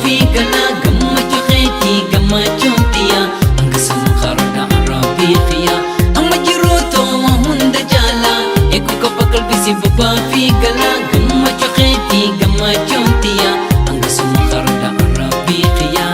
fi galaa gammachuu keetii gammachuun tiyya hangasuma qarda rabbii xiyya amma jiruu tooma hunda jaalaa eeguu qaba qalbisi bobbaa fi galaa gammachuu keetii gammachuun tiyya hangasuma qarda rabbii xiyya.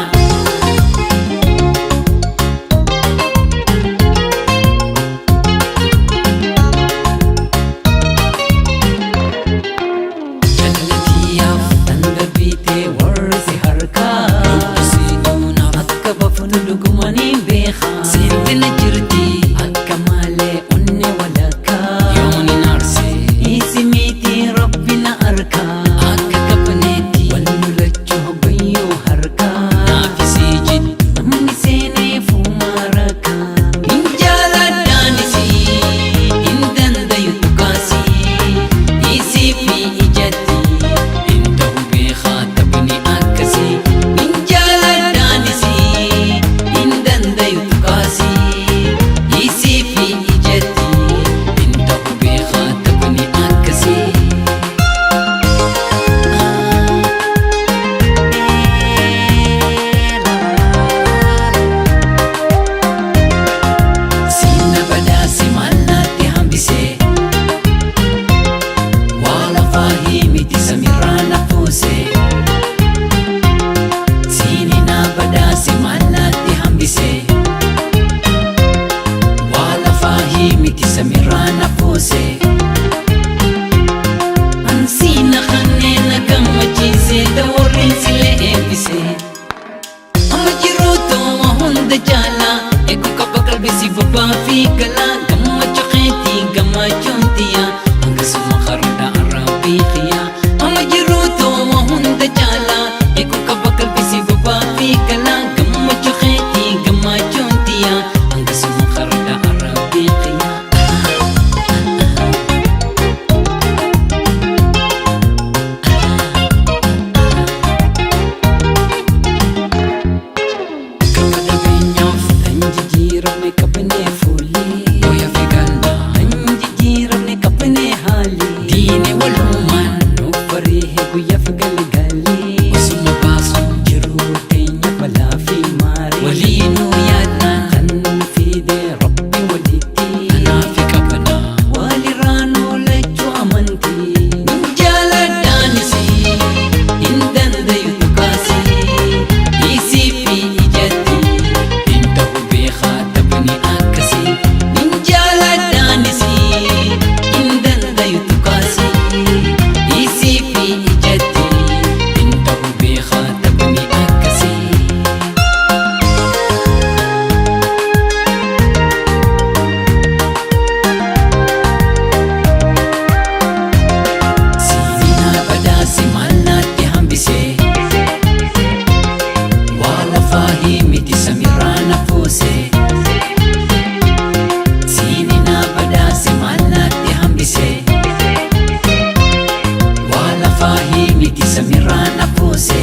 Jaallatiyyaaf tan darbitee warri si harkaa Lubbisii duunaaf akka bafnu dhugumanii beekaa Seentina jirti akka malee onnee walakkaa Yoon hin aarse isi miti rabbi na arkaa Akka qabneetti wal lolachuu hoggayyoo harkaa Naafisii jiddu namni seenee fuumaa rakkaa Hin jaaladhaanisii hin dandayu dhugaasii Isii fi ijatti hin ta'u beekaa taphni akkasii Hin jaaladhaanisii hin dandayu dhugaasii Isii fi ijatti hin ta'u beekaa taphni akkasii. Sinna badhaase maal naatti hambisee waa lafaa himiti samirraa na fuuse Siini na badhaase maal naatti hambisee waa lafaa himiti samirraa na fuuse Ansiina kanneen na gammachiise ta'urriin silee eebbise. Amma jiruu tooma hunda jaalaa eeguu qaba qalbisi bobbaa fi galaa gammachuu keetii gammachuun tiyya hangasuma qarda rabbii xiyya. Amma jiruu tooma hunda jaalaa eeguu qaba qalbisi bobbaa fi galaa gammachuu keetii gammachuun tiyya hangasuma qarda rabbii xiyya. Gaafa dhabeenyaaf tan jijjiiramne qabnee fuulli Booya fi ganna tan jijjiiramne qabnee haalli Diine walumaan nuuf bareehe guyyaaf galgalli Osuma baasu jiruu teenya balaa fi maarii Waliinuu yaadnaan kan nu fide rabbi walitti Kanaaf qabna walirraa nu lachuu amantii Hin jaaladhaanisii hin dandayu dhugaasii Isii fi ijatti hin ta'u beekaa taphni akkasii Hin jaaladhaanisii hin dandayu dhugaasii Isii fi ijatti hin ta'u beekaa taphni akkasii. Siinaa badhaase maal naatti hambisee waa lafaa himiti samirraa na fuuse Siinaa badhaase maal naatti hambisee waa lafaa himiti samirraa na fuuse.